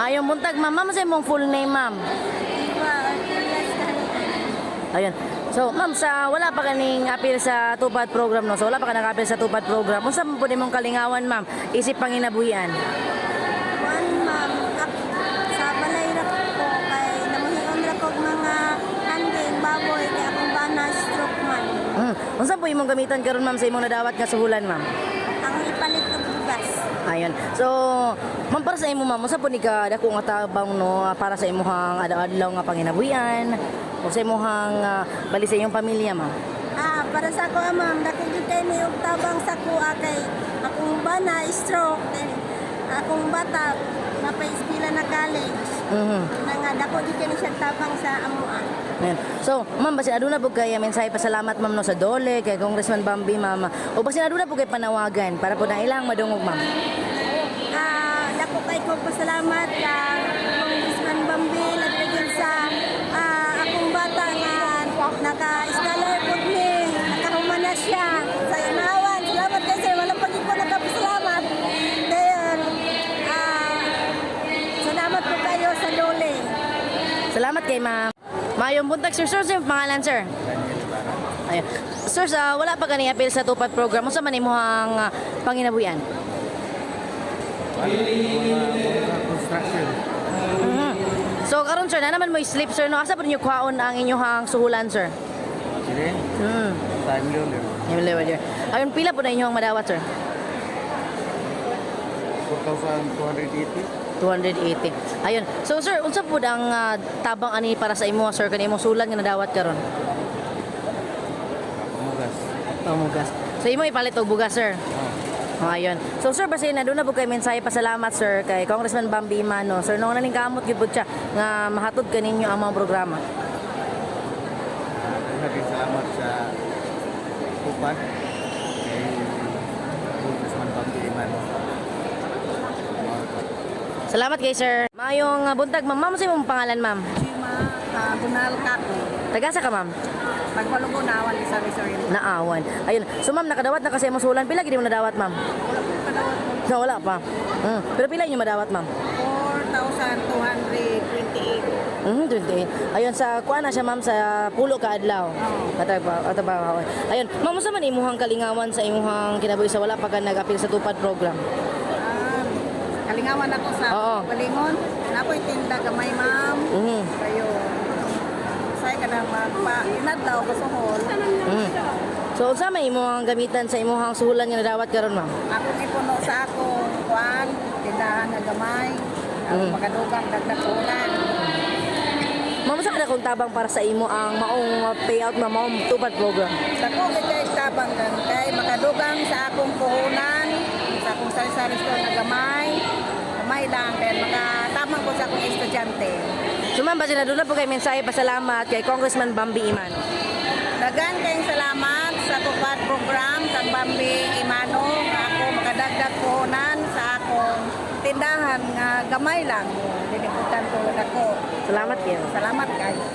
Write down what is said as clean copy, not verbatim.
Maayong buntag, ma'am. Ma'am, sa imong full name, ma'am? Iba, Artigas Kahalian. Ayun. So, ma'am, sa wala pa kaning apil sa Tupad program, no? So, wala pa ka naka-apil sa Tupad program. Unsa man pud imong kalingawan, ma'am? Isip panginabuhian. Kuan, ma'am, sa balay ra ko kay namuhion ra kog mga kanding, baboy kay akong bana stroke man. Unsa po imong gamitan karon, ma'am, sa imong nadawat nga suhulan, ma'am? Ang ipalit og bugas. Ayun. So, ma'am, para sa imo, ma'am, unsa po ni ka dako nga tabang, no, para sa imong adlaw-adlaw nga panginabuhian o sa imong bali sa imong pamilya, ma'am? Ah, para sa ako, ma'am, dako gyud kay ni og tabang sa kuha kay akong bana stroke then akong bata mapa-eskwela na college. Na nga dako gyud kay ni siya tabang sa amoa. Ayun. So, ma'am, basin aduna po kay mensahe pasalamat, ma'am, no, sa Dole kay Congressman Bambi, ma'am. O basin aduna po kay panawagan para po na ilang madungog, ma'am. Ah, dako kay ko pasalamat ka Congressman Bambi, labi gyud sa akong bata nga naka-scholar pud ni, nakahuman na siya sa Inawan. Salamat kay sir, wala pa gyud ko nakapasalamat. Dayon, salamat po kayo sa Dole. Salamat kay ma'am. Mayong buntag, sir. Sir, sir, pangalan, sir? Ayun. Sir, sa wala pa gani apil sa Tupad program, unsa man imong panginabuhian? Construction. So karon, sir, na naman mo sleep, sir, no? Asa pa ninyo kuhaon ang inyong suhulan, sir? Sige, time yun. Yung level year. Ayun, pila po na inyong madawat, sir? 4,280. 280. Ayun. So sir, unsa pud ang tabang ani para sa imo, sir, kani imong sulan nga nadawat karon? Pamugas. Pamugas. So imo ipalit og bugas, sir. Ah. Oh, ayun. So sir, basta na doon na po kay mensahe pasalamat, sir, kay Congressman Bambi Imano. Sir, no naning kamot gyud pud siya nga mahatod kaninyo ang mga programa. Daghang salamat sa Tupad kay Congressman Bambi Iman. Salamat kay sir. Mayong buntag, ma'am. Ma'am, sa imong pangalan, ma'am? Chima, Bunal Kako. Tagasa ka, ma'am? Pagpalugo na awan sa Missouri. Naawan. Ayun. So ma'am, nakadawat na kasi imong sulan. Pila gid mo nadawat, ma'am? Wala po kadawat mo. No, wala pa. Pero pila inyo madawat, ma'am? 4,228. 28. Ayun, sa kuan na siya, ma'am, sa pulo ka adlaw. Oo. Katag pa, ataba. Ayun, ma'am, unsa man imuhang kalingawan sa imuhang kinabuhi sa wala pa ka nag-apil sa Tupad program? Ah, kalingawan ako sa kalingon. Napoy tinda gamay, ma'am. Kayo. Say ka na magpa inadlaw ko sa hall. So unsa may imuhang gamitan sa imuhang suhulan nga nadawat karon, ma'am? Akong ipuno sa akong kuan, tindahan nga gamay. Ako makadugang dagdag ulan. Ma'am, unsa ka kung tabang para sa imo ang maong payout, ma'am, maong Tupad program? Dako kay kay tabang kan kay makadugang sa akong puhunan, sa akong sari-sari store na gamay. Gamay lang kay makatabang ko sa akong estudyante. So ma'am, basta na doon na po kay mensahe pasalamat kay Congressman Bambi Imano. Dagan kayong salamat sa Tupad program kang Bambi Imano nga ako makadagdag puhunan sa akong tindahan nga gamay lang. Diniputan ko dako. Salamat kayo. Salamat kayo.